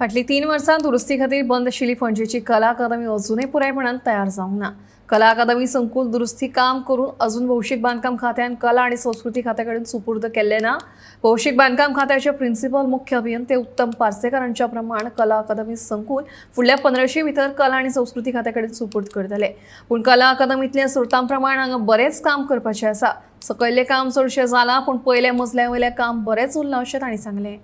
फाटलीं 3 वर्सां दुरुस्ती खातीर बंद आशिल्ली पणजेची कला अकादमी अजूनय पुरायपणान तयार जावंक ना. कला अकादमी संकुल दुरुस्ती काम करून अजून भौशीक बांदकाम खात्यान कला आनी संस्कृती खात्या कडेन सुपूर्द केल्लें ना. भौशीक बांदकाम खात्याचे प्रिन्सिपल मुख्य अभियंते उत्तम पार्सेकर हांच्या प्रमाण कला अकादमी संकुल फुडल्या 15 भितर कला आनी संस्कृती खात्या कडेन सुपूर्द करतले. पूण कला अकादमींतल्या स्रोतां प्रमाण हांगा बरेंच काम करपाचें आसा. सकयल्लें काम चडशें जालां, पूण पयल्या मजल्या वयलें काम बरेंच उरलां अशें तांणी सांगलें.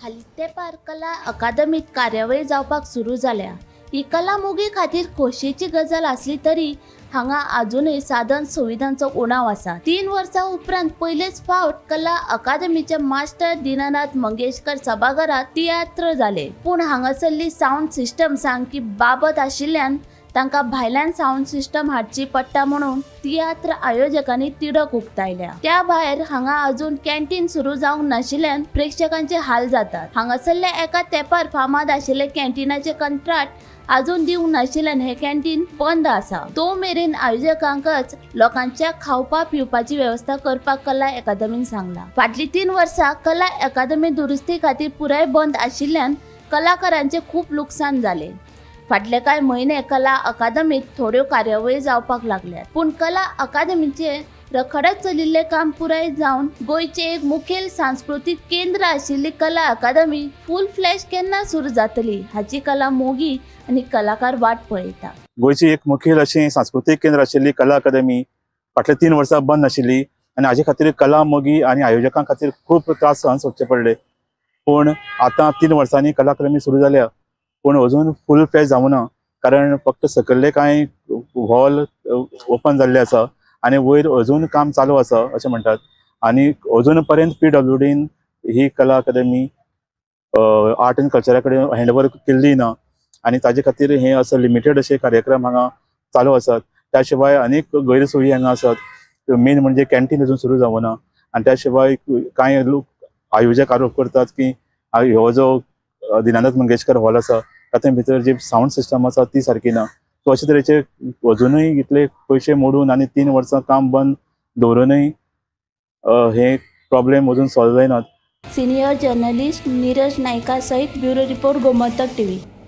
हालीं तेंपार कला अकादमीत कार्यावळी जावपाक सुरू जाल्या. ही कला मोगी खातीर खोशयेची गजाल आसली तरी हांगा आजुनूय साधन सुविधांचो उणाव आसा. 3 वर्सां उपरांत पयलेच फावट कला अकादमीच्या मास्टर दीनानाथ मंगेशकर सभाघरांत तियात्र जाले. पूण हांगासरली सावंड सिस्टम सामकी बाबत आशिल्ल्यान तांकां भायल्यान सावंड सिस्टम हाडची पडटा म्हणून तियात्र आयोजकांनी तिडक उक्तायल्या. त्या भायर हांगा अजून कॅन्टीन सुरू जावंक नाशिल्ल्यान प्रेक्षकांचे हाल जातात. हांगासरल्या एका तेंपार फामाद आशिल्ले कॅन्टीनाचे कंत्राट अजून दिवंक नाशिल्ल्यान हे कॅन्टीन बंद आसा. तो मेरेन आयोजकांकच लोकांच्या खावपा पिवपाची वेवस्था करपाक कला अकादमीन सांगला. फाटलीं 3 वर्सां कला अकादमी दुरुस्ती खातीर पुराय बंद आशिल्ल्यान कलाकारांचे खूब लुकसाण जाले. फाटले कांय म्हयने कला अकादमीत थोड्यो कार्यावळी जावपाक लागल्यात, पूण कला अकादमीचे रखडत चलिल्लें काम पुराय जावन गोंयचें एक मुखेल सांस्कृतीक केंद्र आशिल्ली कला अकादमी फूल फ्लॅश केन्ना सुरू जातली हाची कला मोगी आनी कलाकार वाट पळयता. गोंयची एक मुखेल अशी सांस्कृतीक केंद्र आशिल्ली कला अकादमी फाटले 3 वर्सां बंद आशिल्ली आनी हाजे खातीर कला मोगी आनी आयोजकां खातीर खूब त्रास सहन सोंसचे पडले. पूण आतां 3 वर्सांनी कला अकादमी सुरू जाल्या, पूण अजून फूल फ्लॅश जावना, कारण फक्त सकयल्ले कांय हॉल ओपन जाल्ले आसा आनी वयर अजून काम चालू आसा अशें म्हणटात. आनी अजून पर्यंत PWDन ही कला अकादमी आर्ट एंड कल्चरा कडेन हँडओवर केल्ली ना आनी ताजे खातीर हे असो लिमिटेड अशे कार्यक्रम हांगा चालू आसात. त्या शिवाय अनेक गैरसोयी हांगा आसात. मेन म्हणजे कॅन्टीन अजून सुरू जावना आनी त्या शिवाय कांय लोक आयोजक आरोप करतात की हो जो दीनानाथ मंगेशकर हॉल आसा तातूंत भितर जी सावंड सिस्टम आसा ती सारकी ना. सो अशे तरेचे अजुनूय इतले पयशे मोडून आनी 3 वर्सां काम बंद दवरूनय हे प्रॉब्लेम अजून सॉल्व जायनात. सिनियर जर्नलिस्ट नीरज नायका सहित ब्युरो रिपोर्ट, गोमंतक टीव्ही.